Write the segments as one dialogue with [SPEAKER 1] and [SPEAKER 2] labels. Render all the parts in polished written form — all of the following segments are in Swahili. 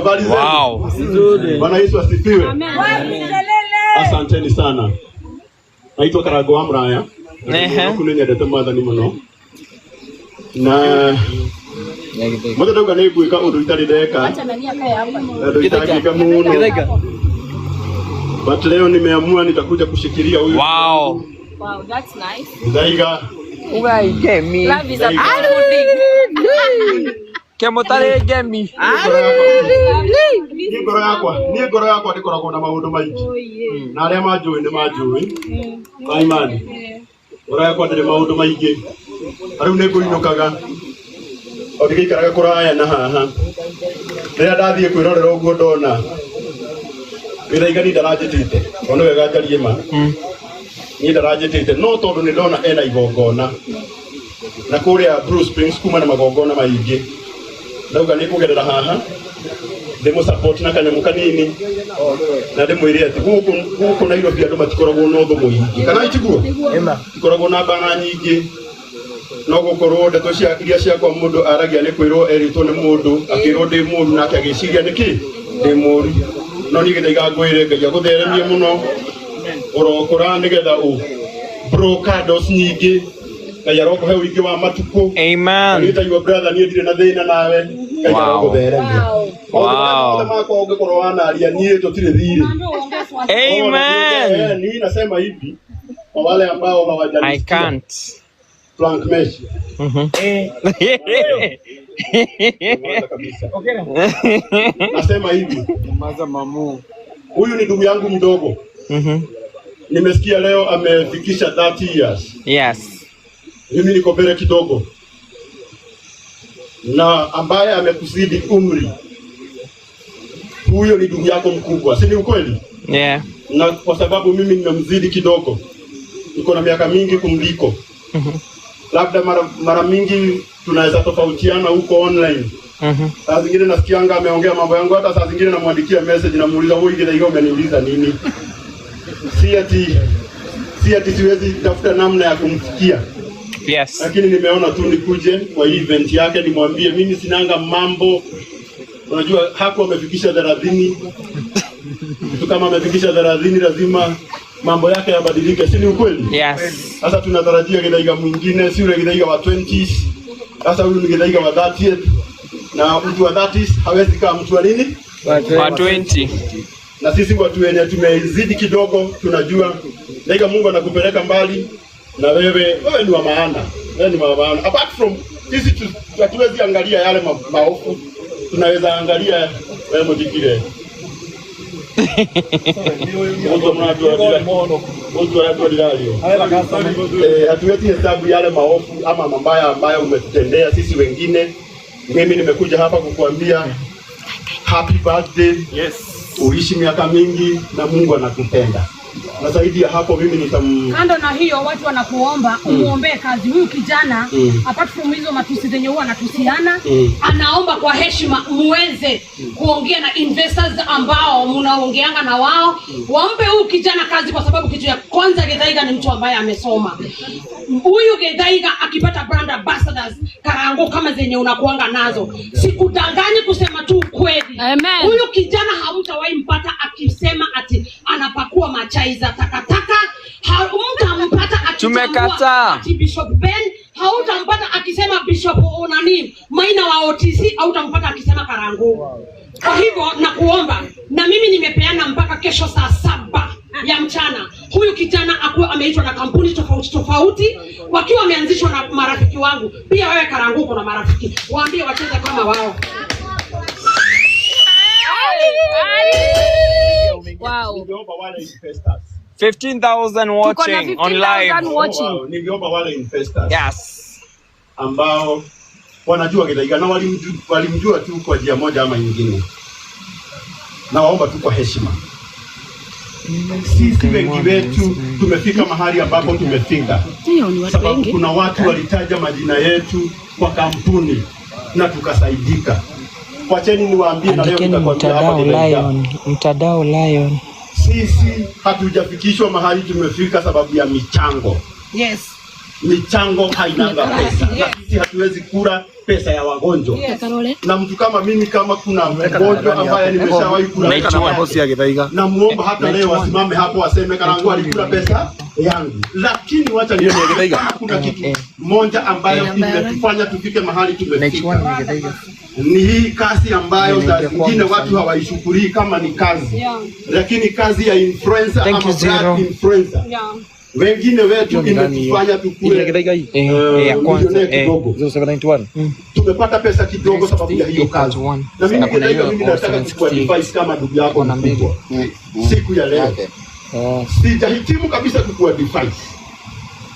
[SPEAKER 1] Habari zenu?
[SPEAKER 2] Wow.
[SPEAKER 1] Bwana Yesu asifiwe. Asanteni sana. Naitwa Karago wa Mraya. Kune nyendete Mwathani muno. Na mothe ndauga nĩ ngwĩka ũndũ itarĩ ndeka. Ũndũ itangĩka mũno. But leo nimeamua nitakuja kushikilia huyu.
[SPEAKER 3] Wow, that's nice.
[SPEAKER 1] Ndaiga.
[SPEAKER 2] Ugaigemi.
[SPEAKER 3] Love is a beautiful thing.
[SPEAKER 2] Kemũtarĩ ngemi.
[SPEAKER 1] Niĩ ngoro yakwa ndĩkoragwo na maũndũ maingĩ. Na arĩa manjũĩ nĩ manjũĩ. Aimani. Ngoro yakwa ndĩrĩ maũndũ maingĩ. Na rĩu nĩ ngũinũkaga. O ndigĩikaraga kũraya na haha. Rĩrĩa ndathiĩ kwĩrorera ũguo ndona Gĩthaiga niĩ ndaranjĩtĩte. O nĩ wega njarie ma. Niĩ ndaranjĩtĩte no tondũ nĩ ndona ena igongona. Na kũrĩa Blue Springs kuma na magongona maingĩ. Ndauga nĩ ngũgerera haha ndĩmũ support na kanyamũ kanini na ndĩmwĩre atĩ gũkũ Nairobi andũ matikoragwo na ũthũ mũingĩ, kana itiguo? Tikoragwo na mbara nyingĩ, no gũkorwo ndeto cia iria ciakwa mũndũ aragia nĩ kwĩrwo erĩtwo nĩ mũndũ akĩrwo ndĩ mũru, nake agĩciria nĩkĩ ndĩ mũru. No niĩ Gĩthaiga ngwĩre Ngai agũtheremie mũno, ũrokũra nĩgetha ũ blow candles nyingĩ. Ngai arokũhe ũingĩ wa matukũ.
[SPEAKER 2] Amen.
[SPEAKER 1] Niĩ ta your brother, niĩ ndirĩ na thĩna nawe. Ngai arokũtheremia. Maũndũ marĩa mothe makwa ũngĩkorwo wanaria, niĩ tũtirĩ thirĩ.
[SPEAKER 2] Amen.
[SPEAKER 1] Niĩ nasema hivi kwa wale ambao
[SPEAKER 2] I
[SPEAKER 1] hawajanisikia.
[SPEAKER 2] can't.
[SPEAKER 1] Frank Mesh. Nyamaza kabisa. Nasema hivi. Huyu ni ndugu yangu mdogo. Nimesikia leo amefikisha 30 years. Mimi niko mbele kidogo. Na ambaye amekuzidi umri, huyo ni ndugu yako mkubwa, si ni ukweli?
[SPEAKER 2] Yeah.
[SPEAKER 1] Na kwa sababu mimi nimemzidi kidogo, niko na miaka mingi kumliko, labda mara mingi tunaweza tofautiana huko online. Saa zingine nasikianga ameongea mambo yangu, hata saa zingine namwandikia message, namuuliza, "Wewe ile umeniuliza nini?" Si ati siwezi tafuta namna ya kumfikia, lakini nimeona tu nikuje kwa hii event yake nimwambie mimi sinanga mambo. Unajua hapo amefikisha 30. Mtu kama amefikisha 30 lazima mambo yake yabadilike, si ni ukweli?
[SPEAKER 2] Yes.
[SPEAKER 1] Sasa tunatarajia Githaiga mwingine, si ule Githaiga wa 20s. Sasa huyu ni Githaiga wa 30th, na mtu wa 30s hawezi kama mtu wa nini?
[SPEAKER 2] Wa 20.
[SPEAKER 1] Na sisi watu wenye tumezidi kidogo tunajua Githaiga, Mungu anakupeleka mbali na wewe ni wa maana, wewe ni wa maana. Apart from sisi hatuwezi angalia yale maofu, tunaweza angalia wewe mutikire Mtu anatuadilio. Hatuwezi hesabu yale maofu ama mabaya ambayo umetutendea sisi wengine. Mimi nimekuja hapa kukuambia happy birthday. Uishi miaka mingi na Mungu anakupenda. Na zaidi ya hapo mimi nitam
[SPEAKER 4] Kando na hiyo, watu wanakuomba umuombee kazi huyu kijana. Apart from hizo matusi zenye huwa anatusiana, anaomba kwa heshima muweze kuongea na investors ambao mnaongeanga na wao, wampe huyu kijana kazi, kwa sababu kitu ya kwanza, Githaiga ni mtu ambaye amesoma. Huyu Githaiga akipata brand ambassadors, Karango, kama zenye unakuanga nazo, sikudanganyi, kusema tu ukweli,
[SPEAKER 3] Amen.
[SPEAKER 4] Huyu kijana hamtawahi mpata akisema ati anapakua machai za takataka. Hamtampata akichambua
[SPEAKER 2] Tumekataa.
[SPEAKER 4] Ati Bishop Ben, hautampata akisema Bishop nani Maina wa OTC, hautampata akisema Karangu. Kwa hivyo nakuomba, na mimi nimepeana mpaka kesho saa 7 ya mchana, huyu kijana akuwe ameitwa na kampuni tofauti tofauti, wakiwa wameanzishwa na marafiki wangu. Pia wewe Karangu uko na marafiki, waambie wacheze kama wao.
[SPEAKER 1] Ningeomba wale investors.
[SPEAKER 2] 15,000
[SPEAKER 3] Tuko na
[SPEAKER 2] watching on live.
[SPEAKER 3] 15,000 watching.
[SPEAKER 1] Wow, ningeomba wale investors ambao wanajua Githaiga na walimjua tu kwa njia moja ama nyingine, na waomba tu kwa heshima. Sisi wengi wetu tumefika mahali ambapo tumefika sababu kuna watu walitaja majina yetu kwa kampuni na tukasaidika. Wacheni niwaambie, na leo
[SPEAKER 5] Andikeni
[SPEAKER 1] nitakwambia hapa
[SPEAKER 5] mtandao
[SPEAKER 1] Githaiga,
[SPEAKER 5] Lion, mtandao Lion.
[SPEAKER 1] Sisi hatujafikishwa mahali tumefika sababu ya michango. Michango hainanga pesa, na sisi hatuwezi kula pesa ya wagonjwa. Na mtu kama mimi, kama kuna mgonjwa ambaye nimeshawahi kula na muomba hata leo asimame hapo aseme Karangu alikula pesa yangu. Lakini wacha nione kuna kitu moja ambayo imetufanya tufike mahali tumefika. Ni hii kazi ambayo saa zingine watu hawaishukurii kama ni kazi. Lakini kazi ya influencer ama brand influencer. Wengine wetu imetufanya tukue kidogo. Tumepata pesa kidogo sababu ya hiyo kazi. Na mimi mimi nataka kukuadvise kama ndugu yako mkubwa. Siku ya leo sijahitimu kabisa kukuadvise.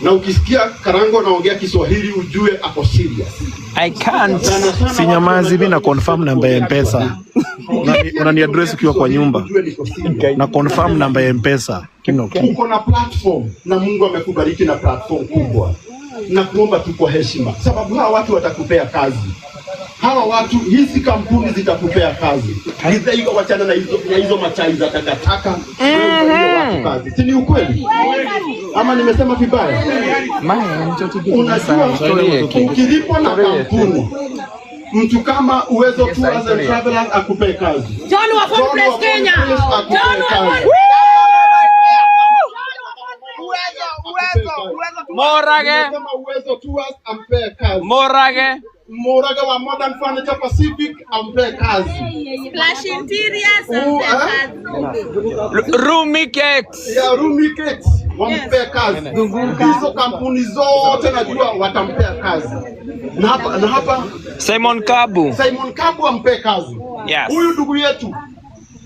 [SPEAKER 1] Na ukisikia Karango naongea Kiswahili ujue ako serious.
[SPEAKER 2] I can't.
[SPEAKER 6] Sinyamazi, mimi na confirm namba ya M-Pesa. Unani address ukiwa kwa nyumba. Na confirm namba ya M-Pesa.
[SPEAKER 1] Uko na platform na Mungu amekubariki na platform kubwa. Na kuomba tu kwa heshima, sababu hawa watu watakupea kazi. Hawa watu, hizi kampuni zitakupea kazi. Hizo wachana na hizo machai za takataka. Watu kazi. Si ni ukweli? Ama nimesema vibaya? Unajua ukilipwa na kampuni, mtu kama Uwezo Tours and Travelers akupee kazi.
[SPEAKER 4] John wa Phone Place Kenya. John wa Phone.
[SPEAKER 2] Morage.
[SPEAKER 1] Uwezo Tours ampee kazi.
[SPEAKER 2] Morage.
[SPEAKER 1] Morage wa Modern Furniture Pacific ampe kazi.
[SPEAKER 3] Splash Interiors ampe kazi.
[SPEAKER 2] Rumi Cakes.
[SPEAKER 1] Ya Rumi Cakes wampe kazi. Hizo kampuni zote najua watampea kazi. Na hapa
[SPEAKER 2] Simon Kabu.
[SPEAKER 1] Simon Kabu ampe kazi.
[SPEAKER 2] Yes.
[SPEAKER 1] Huyu ndugu yetu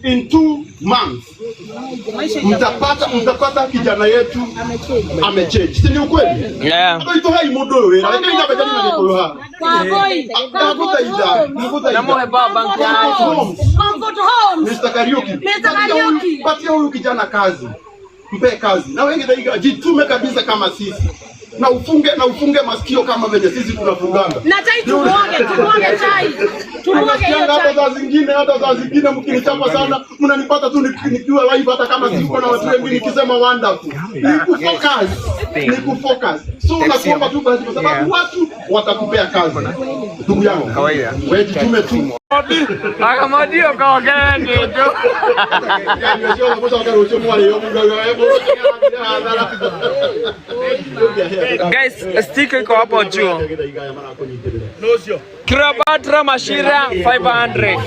[SPEAKER 1] in 2 months mtapata kijana yetu amechange. Si ni ukweli?
[SPEAKER 2] Yeah.
[SPEAKER 1] Ito hai mundu uyu wira. Lakini ndabajani na gikuyu ha.
[SPEAKER 4] Comfort Homes.
[SPEAKER 1] Mr. Kariuki.
[SPEAKER 4] Mr. Kariuki.
[SPEAKER 1] Patia huyu kijana kazi. Mpe kazi. Na wengi dakika jitume kabisa kama sisi. Na ufunge masikio kama venye sisi tunafunganga.
[SPEAKER 4] Na chai tumwage chai. Tumwage hiyo chai.
[SPEAKER 1] Hata saa zingine mkinichapa sana, mnanipata tu nikiwa live hata kama siko na watu wengi nikisema wonderful. Ni kufocus. So nakuomba tu basi kwa sababu watu watakupea kazi. Ndugu yangu. Wewe jitume tu.
[SPEAKER 2] Akamodio kaongea ndio. Guys, sticker iko hapo juu. Cleopatra Mashira 500.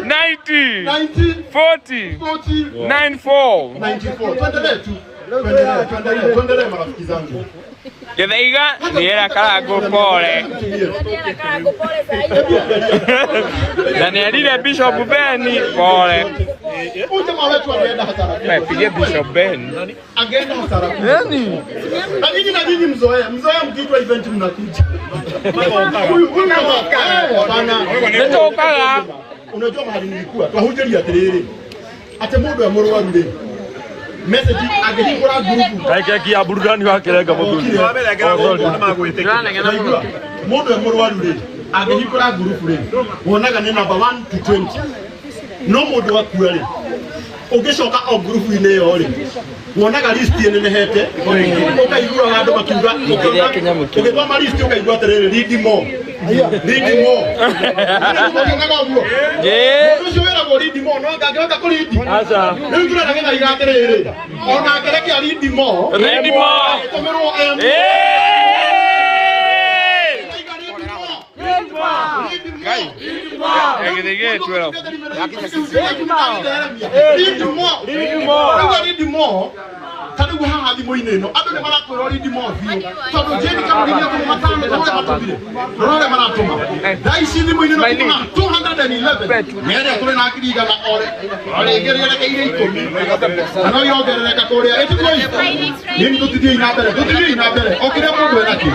[SPEAKER 2] Ninety, 90, 40, 94,
[SPEAKER 1] 94. Tuendelee marafiki zangu.
[SPEAKER 2] Githaiga niera Karangu pole. Na niarire Bishop Ben pole.
[SPEAKER 1] Jamaa wetu ameenda hasara.
[SPEAKER 2] Pige Bishop Ben.
[SPEAKER 1] Angeenda hasara. Nani? Na nyinyi mzoea mkiitwa event mnakuja. Huyu hapana.
[SPEAKER 2] Nitokaga.
[SPEAKER 1] Unajua mahali nilikuwa twahunjĩria atĩrĩrĩ atĩ mũndũ e mũrwaru rĩ message angĩhingũra group
[SPEAKER 7] Kaike ya burudani wa kirenga mũthuri.
[SPEAKER 1] Mũndũ e mũrwaru rĩ angĩhingũra group rĩ wonaga nĩ number 1 to 20 no mũndũ akua rĩ ũngĩcoka o group-inĩ ĩyo rĩ wonaga list ĩnenehete ũkaiguaga andũ makiuga ũgĩthoma list ũkaigua atĩrĩrĩ read more. Read more. Mũndũ ũcio wĩragwo read more no angĩhota kũ read. Rĩu tũrenda gĩthaiga atĩrĩrĩ ona angĩreke read more.
[SPEAKER 2] Read more.
[SPEAKER 1] Ĩtũmĩrwo M. Read more.
[SPEAKER 2] Ngai. Githaiga 12.
[SPEAKER 1] Read more. Read more. Read more. Tarĩu haha thimũ-inĩ ĩno andũ nĩ marakwĩra read more biũ tondũ Jane Kamũgeni atũma matano rora matũmire rora maratũma thaa ici thimũ-inĩ ĩno tũma 211 nĩ arĩa tũrĩ na 100,000 ore rĩngĩ rĩerekeire 10 na no irongerereka kũrĩa ĩtiguo nini tũtithiĩ na mbere tũtithiĩ na mbere o kĩrĩa mũndũ enakĩo.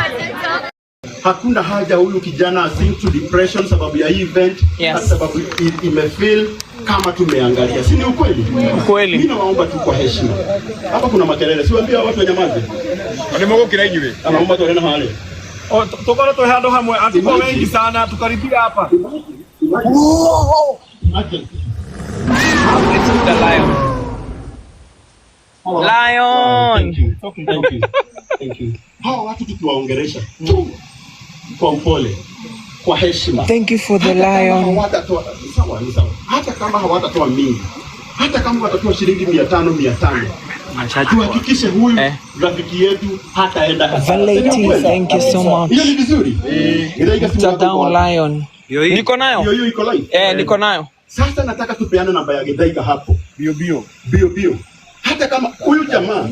[SPEAKER 1] Hakuna haja huyu kijana sink to depression sababu ya event. Yes. Sababu imefeel kama tumeangalia, si ni ukweli?
[SPEAKER 2] Ukweli.
[SPEAKER 1] Mimi nawaomba tu kwa heshima. Hapa kuna makelele, siwaambia watu wanyamaze.
[SPEAKER 2] Nimegũkira inyuĩ.
[SPEAKER 1] Anaomba tuone na hale.
[SPEAKER 7] Tukorwo twĩ handũ hamwe, hatuko wengi sana, tukaribia hapa.
[SPEAKER 1] Imagine.
[SPEAKER 2] The lion. Lion.
[SPEAKER 1] Thank you. Thank you. Thank you. Hawa watu tukiwaongelesha tu kwa upole, kwa heshima.
[SPEAKER 5] Thank you for the lion.
[SPEAKER 1] Hawatatoa sawa, ni sawa. Hata kama hawatatoa mingi, hata kama watatoa shilingi 500 500, tuhakikishe huyu rafiki yetu hataenda hasara.
[SPEAKER 5] Valeti, thank you so much.
[SPEAKER 1] Hiyo ni vizuri.
[SPEAKER 5] Mtandao Lion.
[SPEAKER 2] Niko nayo.
[SPEAKER 1] Hiyo iko live.
[SPEAKER 2] Niko nayo.
[SPEAKER 1] Sasa nataka tupeane namba ya Githaiga hapo. Bio bio. Bio bio. Hata kama huyu jamaa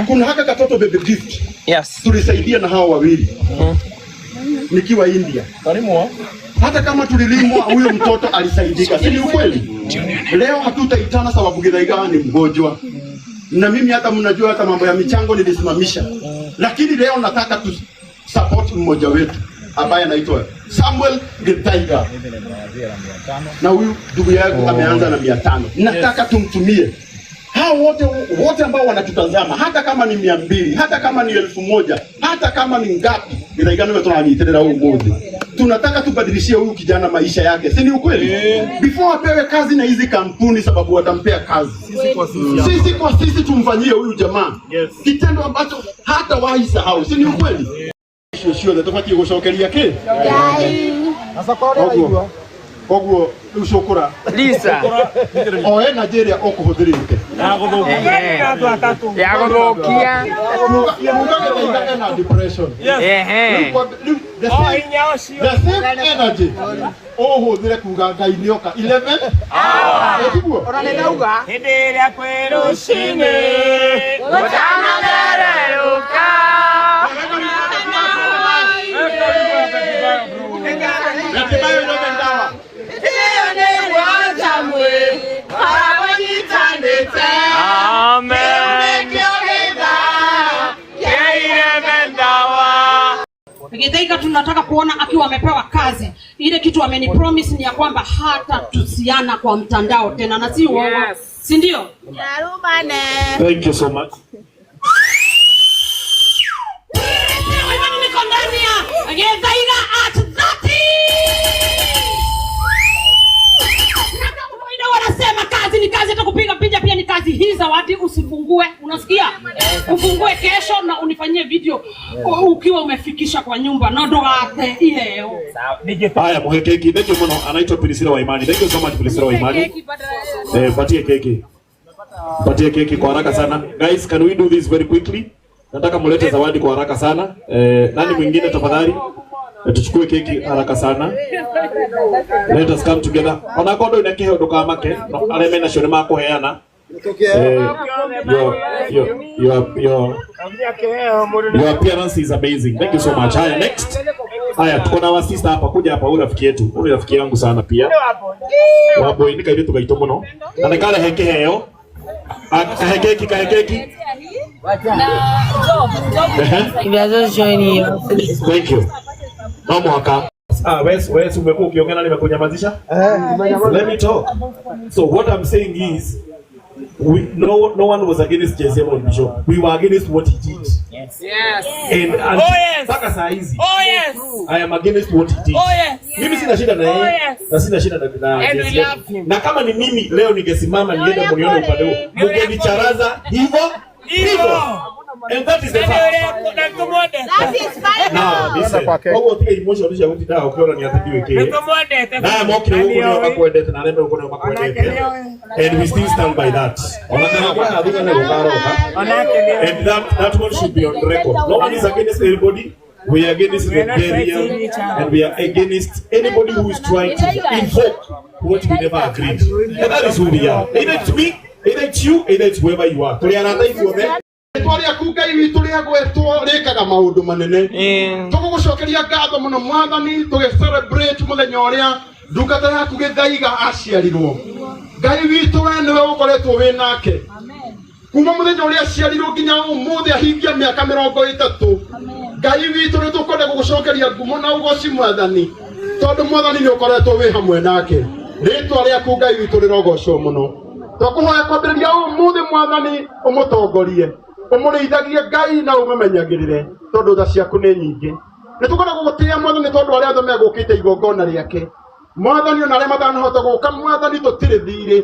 [SPEAKER 1] kuna haka katoto baby gift.
[SPEAKER 2] Yes.
[SPEAKER 1] Tulisaidia na hao wawili. Nikiwa India.
[SPEAKER 7] Kalimwa.
[SPEAKER 1] Hata kama tulilimwa huyo mtoto alisaidika. Si ni ukweli? Leo hatutaitana sababu Githaiga ni mgonjwa. Na mimi hata mnajua hata mambo ya michango nilisimamisha. Lakini leo nataka tu support mmoja wetu ambaye anaitwa Samuel Githaiga. Na huyu ndugu yangu ameanza na 500. Nataka tumtumie. Hao wote ambao wanatutazama, hata kama ni 200, hata kama ni 1000, hata kama ni ngapi, Githaiga niwe tunaniterera huu mmoja. Tunataka tubadilishie huyu kijana maisha yake, si ni ukweli? Before apewe kazi na hizi kampuni, sababu watampea kazi. Sisi kwa sisi tumfanyie huyu jamaa.
[SPEAKER 7] Yes.
[SPEAKER 1] Kitendo ambacho hata wahi sahau, si ni ukweli? Sio tofauti gucokeria ki?
[SPEAKER 7] Sasa kwa wale waigua.
[SPEAKER 1] Koguo riu cukura
[SPEAKER 2] Lisa.
[SPEAKER 1] O energy ĩrĩa ũkũhũthĩrĩte
[SPEAKER 2] Ya gũthũkia.
[SPEAKER 1] Kuga Githaiga ena depression.
[SPEAKER 2] Ehe.
[SPEAKER 1] The same energy ũhũthĩre kuga Ngai nĩoka 11 hours. Ĩtiguo?
[SPEAKER 2] Hĩndĩ ĩrĩa kwĩ rũcinĩ gũtanathererũka.
[SPEAKER 1] Gatibayo 11 hours.
[SPEAKER 2] Amen.
[SPEAKER 4] Githaiga tunataka kuona akiwa amepewa kazi. Ile kitu amenipromise ni ya kwamba hata tusiana kwa mtandao tena na si uongo.
[SPEAKER 2] Yes.
[SPEAKER 4] Si ndio?
[SPEAKER 6] Thank you so much.
[SPEAKER 4] Niko ndani ya Githaiga at 30. Na kama kawaida wanasema kazi ni kazi, hata kupiga picha pia ni kazi. Hii zawadi usifungue, unasikia? Ufungue kesho na unifanyie video ukiwa umefikisha kwa nyumba na ndogate iheo.
[SPEAKER 6] Haya, muhe keki. Thank you muno. Anaitwa Priscilla Waimani. Thank you so much Priscilla Waimani. Patie keki. Patie keki kwa haraka sana. Guys, can we do this very quickly? Nataka mulete zawadi kwa haraka sana. Nani mwingine tafadhali? Tuchukue keki haraka sana. Let us come together. Ona kondo ina kiheo ndukamake. Arĩa mena cio nĩmakũheana. Your appearance is amazing. Thank you so much. Haya, next. Haya, tuko na sister hapa, kuja hapa, huyu rafiki yetu. Huyu rafiki yangu sana pia. Waboi ni kairitu gaitũ mũno. Na nĩkarehe kĩheo. Kahe keki, kahe keki.
[SPEAKER 5] If you are just joining you.
[SPEAKER 6] Thank you. No mwaka. Wewe umekuwa ukiongea na nimekunyamazisha? Let me talk. So what I'm saying is no one was against JCM or Bishop. We were against what he did.
[SPEAKER 2] Yes.
[SPEAKER 6] And
[SPEAKER 2] Oh, yes.
[SPEAKER 6] mpaka saa hizi
[SPEAKER 2] Oh yes.
[SPEAKER 6] I am against what he did.
[SPEAKER 2] Oh yes.
[SPEAKER 6] Mimi sina shida na yeye.
[SPEAKER 2] Oh, yes.
[SPEAKER 6] Na sina shida na
[SPEAKER 2] And we
[SPEAKER 6] JCM.
[SPEAKER 2] love him.
[SPEAKER 6] Na kama ni mimi leo ningesimama niende mnione upande huo. Mngenicharaza hivyo hivyo. And that is the fact.
[SPEAKER 3] That is final.
[SPEAKER 6] Now, listen. Koguo tiga emotion cia gutindaga ukiona ni ati ndiũĩ kĩ. Na mokire gũkũ nĩo makwendete na arĩa me gũkũ nĩo makwendete. And we still stand by that. Ona kana kwĩna thutha nĩ gũkaroka. And that one should be on record. No one is against anybody. We are against
[SPEAKER 3] We are not
[SPEAKER 6] rebellion
[SPEAKER 3] fighting each other.
[SPEAKER 6] and we are against anybody who is trying to invoke what we never agreed. And that is who we are. Either it's me, either it's you, either it's whoever you are. Tũrĩ arata ithuothe.
[SPEAKER 1] Rĩtwa rĩaku Ngai witũ rĩagwetwo rĩkaga maũndũ manene. Tũgũgũcokeria ngatho mũno Mwathani, tũgĩ celebrate mũthenya ũrĩa ndungata yaku Gĩthaiga aciarirwo. Ngai witũ, we nĩwe ũkoretwo wĩ nake kuma mũthenya ũrĩa aciarirwo nginya ũmũthĩ ahingia mĩaka 30. Ngai witũ, nĩ tũkwenda gũgũcokeria ngumo na ũgoci Mwathani, tondũ Mwathani nĩ ũkoretwo wĩ hamwe nake. Rĩtwa rĩaku Ngai witũ rĩrogocwo mũno. Twakũhoya kwambĩrĩria ũmũthĩ Mwathani, ũmũtongorie, ũmũrĩithagie Ngai, na ũmũmenyagĩrĩre, tondũ tha ciaku nĩ nyingĩ. Nĩ tũkwenda gũgũtĩĩa Mwathani, tondũ arĩa othe megũkĩte igongona rĩake Mwathani, ona arĩa matanahota gũka Mwathani, tũtirĩ thirĩ.